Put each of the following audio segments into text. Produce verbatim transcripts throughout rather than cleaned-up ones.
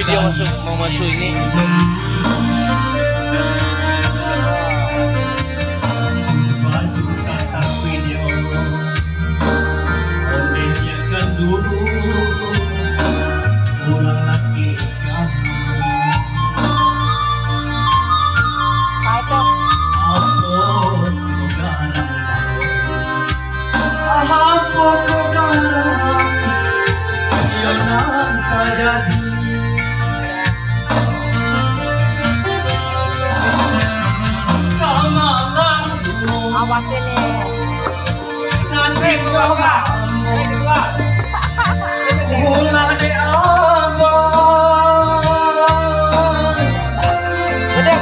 Dia masuk, mau masuk ini. Baju kasar video. Onde dia kan dulu. Pulang lagi kamu. Apa itu? Apa kau garang? Apo ko garang, iyo nan tajadi. Kamalang. Awas ini. Nasib kau. Ulah dek abang. Gede.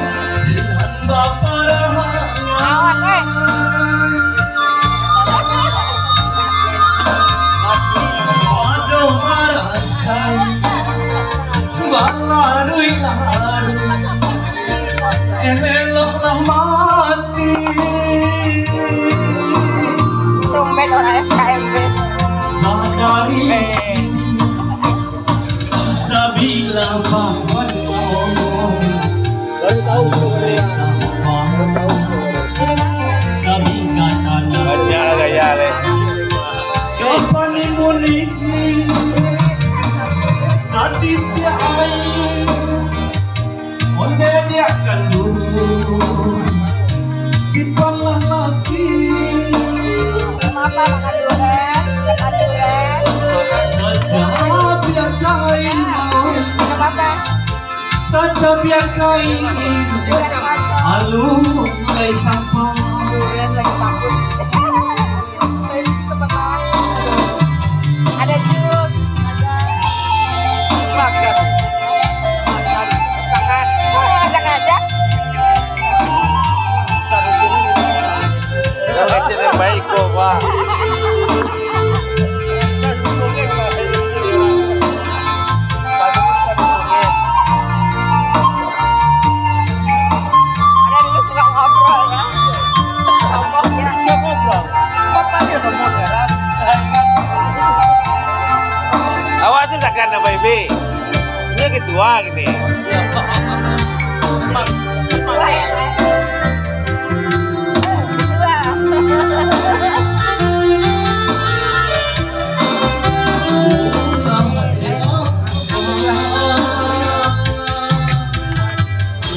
Awas, eh. Aduh, marasai balaruih-laruih, eloklah mati. Tumben orang F K M B. Sadari. Eh. Sabila bakoto. Baru tahu sebenarnya. Baru tahu sebenarnya. Sabingkatan. Banyak gaya, leh. Kapan muni satitik air. Onde dia kandung, simpanlah lagi. Kenapa makan durian? Makan durian. Saja biar kain. Kenapa? Saja biar kain. Alun lai sampah. Durian lagi takut. Ada jus, ada makan. Makan. Makan. Makan aja. Yang kecil yang baik kok, Pak. Ada dulu suka ngobrol, ya. Sombong, ya. Suka ngobrol. Emang tadi sombong sekarang. Awak tu takkan apa, Ibi? Dia ketua gini. Ketua, ya, Pak? Ketua.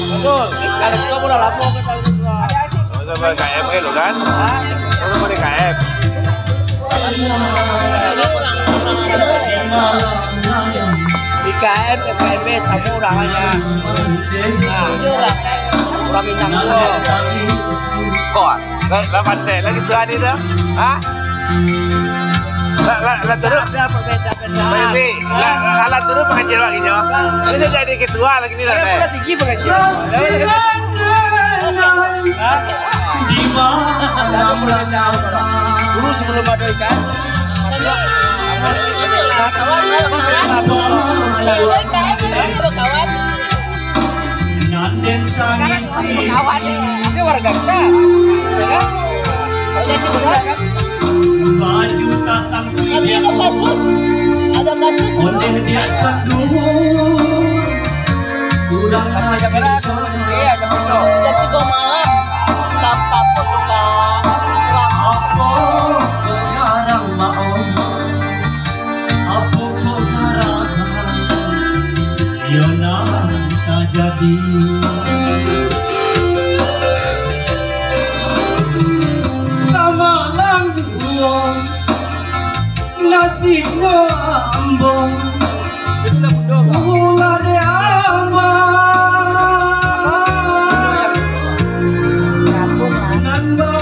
Betul. Kalau suka pun dah lama ke tahu suka. Sama-sama K M kan, lo kan? Hah? Sama-sama di K M. I K M, F K M B, sama urang aja. Nah, urang Minang tu. Kok, lah, lah pandai lagi tu hari tu? Hah? Lah, lah, lah turun? Ada perbedaan. Baik, baik. Lah, alah turun pengajian lagi nyo. Ini sudah jadi ketua lagi ni lah, Ada Teh. Pula tinggi pengajian. Hah? Ada pula tinggi. Dulu sebelum ada I K M. Kawan, kawan, kawan. Sebelum I K M, dulu berkawan. Sekarang masih berkawan ni. Ini warga kita. Ya kan? Masih suka. Tapi ada kasus. Ada kasus dulu. Jam tiga malam. Kapapun tukang. Apo kok garang, Mak Om? Apo kok garang? Iyo nan tajadi. Kamalang juo nasibnyo ambo. Ulah dek ambo. Nan ba